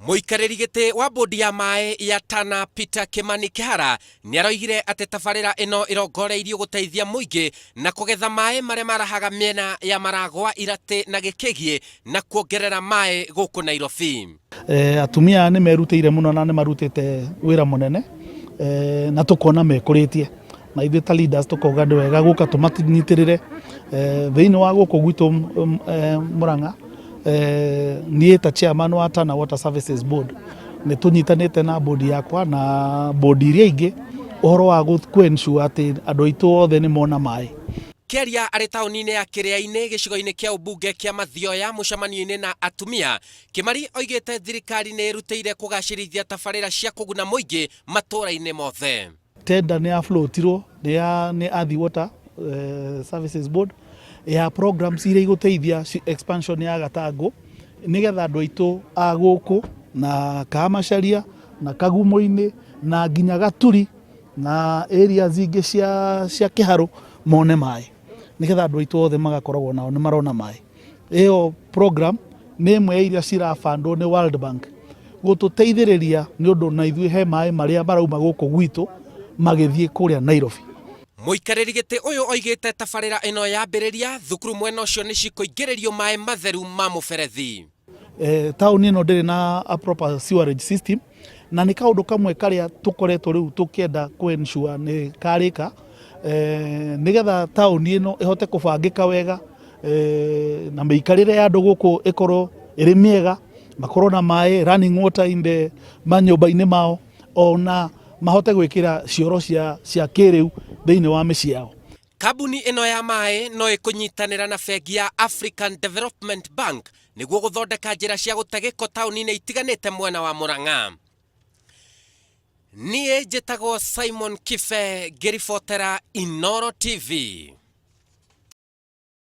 Mũikarĩri gĩtĩ wa bodi ya maĩ ya Tana Peter Kimani Kihara nĩaroigire atĩ tabarĩra ĩno ĩrongoreirio gũteithia mũingĩ na kũgetha maĩ marĩa marahaga mĩena ya Maragwa, Iratĩ na Gĩkĩgiĩ na kuongerera maĩ gũkũ Nairobi. Atumia aya nĩ merutĩire mũno na nĩ marutĩte wĩra mũnene na tũkona mekũrĩtie na ithuĩ ta leaders tũkauga nĩ wega gũka tũmanyitĩrĩre thĩinĩ wa gũkũ gwitũ Murang'a. Niĩ ta chairman wa Tana Water Services Board nĩ tũnyitanĩte na bodi yakwa na bodi iria ingĩ ũhoro wa kũ ensure atĩ andũ aitũ othe nĩ mona maĩ. Kĩaria arĩ taũni-inĩ ya Kĩrĩa-inĩ gĩcigo-inĩ kĩa ũmbunge kĩa Mathioya mũcemanio-inĩ na atumia, Kĩmari oigĩte thirikari nĩ ĩrutĩire kũgacĩrithia tabarĩra cia kũguna mũingĩ matũũra-inĩ mothe. Tender nĩ ya floatirwo nĩ ya nĩ Athi Water Services Board ya programs iria igũteithia expansion ya Gatangũ nĩgetha andũ aitũ a gũkũ na Kamacharia na Kagumo-inĩ na nginya Gaturi na areas ingĩ cia Kĩharũ mone maĩ nĩgetha andũ aitũ othe magakoragwo nao nĩ marona maĩ. Ĩyo program nĩ ĩmwe ya iria cirabandwo nĩ World Bank gũtũteithĩrĩria nĩ ũndũ na ithuĩ he maĩ marĩa marauma gũkũ gwitũ magĩthiĩ kũrĩa Nairobi. Mũikarĩri gĩtĩ ũyũ oigĩte tabarĩra ĩno yambĩrĩria, thukuru mwena ũcio nĩ cikũingĩrĩrio maĩ matheru ma mũberethi. Taũni ĩno ndĩrĩ na a proper sewerage system na nĩ kaũndũ kamwe karĩa tũkoretwo rĩu tũkĩenda kũ ensure nĩ karĩka nĩgetha taũni ĩno ĩhote kũbangĩka wega na mĩikarĩre ya andũ gũkũ ĩkorwo ĩrĩ mĩega, makorwo na maĩ running water in the manyũmba-inĩ mao ona mahote gwĩkĩra cioro cia kĩrĩu thĩinĩ wa mĩciĩ yao. Kambuni ĩno ya maĩ no ĩkũnyitanĩra na bengi ya African Development Bank nĩguo gũthondeka njĩra cia gũte gĩko taũni-inĩ itiganĩte mwena wa Murang'a. Niĩ njĩtagwo Simon Kibe ngĩribotera Inooro TV.